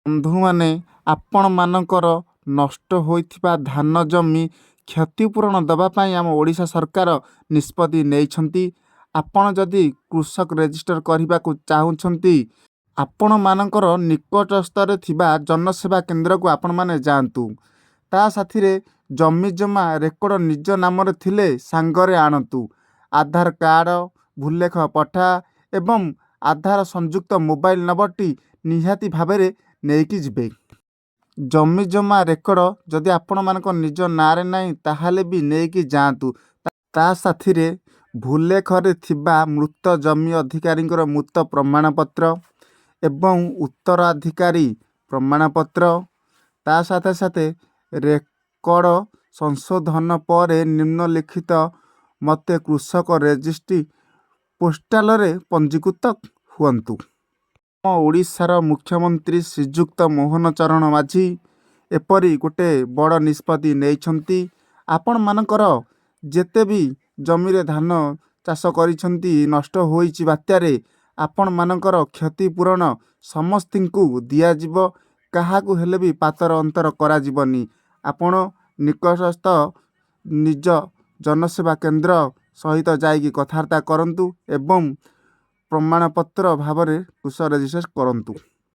ବନ୍ଧୁମାନେ, ଆପଣମାନଙ୍କର ନଷ୍ଟ ହୋଇଥିବା ଧାନ ଜମି କ୍ଷତିପୂରଣ ଦେବା ପାଇଁ ଆମ ଓଡ଼ିଶା ସରକାର ନିଷ୍ପତ୍ତି ନେଇଛନ୍ତି। ଆପଣ ଯଦି କୃଷକ ରେଜିଷ୍ଟର କରିବାକୁ ଚାହୁଁଛନ୍ତି, ଆପଣମାନଙ୍କର ନିକଟସ୍ଥରେ ଥିବା ଜନସେବା କେନ୍ଦ୍ରକୁ ଆପଣମାନେ ଯାଆନ୍ତୁ। ତା ସାଥିରେ ଜମି ଜମା ରେକର୍ଡ଼ ନିଜ ନାମରେ ଥିଲେ ସାଙ୍ଗରେ ଆଣନ୍ତୁ। ଆଧାର କାର୍ଡ଼, ଭୂଲେଖ ପଠା ଏବଂ ଆଧାର ସଂଯୁକ୍ତ ମୋବାଇଲ ନମ୍ବରଟି ନିହାତି ଭାବରେ ନେଇକି ଯିବେ। ଜମି ଜମା ରେକର୍ଡ଼ ଯଦି ଆପଣମାନଙ୍କ ନିଜ ନାଁରେ ନାହିଁ, ତାହେଲେ ବି ନେଇକି ଯାଆନ୍ତୁ। ତା ସାଥିରେ ଭୂଲେଖରେ ଥିବା ମୃତ ଜମି ଅଧିକାରୀଙ୍କର ମୃତ ପ୍ରମାଣପତ୍ର ଏବଂ ଉତ୍ତରାଧିକାରୀ ପ୍ରମାଣପତ୍ର, ତା ସାଥେ ସାଥେ ରେକର୍ଡ଼ ସଂଶୋଧନ ପରେ ନିମ୍ନଲିଖିତ ମତେ କୃଷକ ରେଜିଷ୍ଟ୍ରି ପୋର୍ଟାଲରେ ପଞ୍ଜୀକୃତ ହୁଅନ୍ତୁ। ଆମ ଓଡ଼ିଶାର ମୁଖ୍ୟମନ୍ତ୍ରୀ ଶ୍ରୀଯୁକ୍ତ ମୋହନ ଚରଣ ମାଝୀ ଏପରି ଗୋଟେ ବଡ଼ ନିଷ୍ପତ୍ତି ନେଇଛନ୍ତି। ଆପଣମାନଙ୍କର ଯେତେ ବି ଜମିରେ ଧାନ ଚାଷ କରିଛନ୍ତି, ନଷ୍ଟ ହୋଇଛି ବାତ୍ୟାରେ, ଆପଣମାନଙ୍କର କ୍ଷତିପୂରଣ ସମସ୍ତଙ୍କୁ ଦିଆଯିବ। କାହାକୁ ହେଲେ ବି ପାତର ଅନ୍ତର କରାଯିବନି। ଆପଣ ନିକଟସ୍ଥ ନିଜ ଜନସେବା କେନ୍ଦ୍ର ସହିତ ଯାଇକି କଥାବାର୍ତ୍ତା କରନ୍ତୁ ଏବଂ ପ୍ରମାଣପତ୍ର ଭାବରେ କୃଷକ ରେଜିଷ୍ଟ୍ରେସନ କରନ୍ତୁ।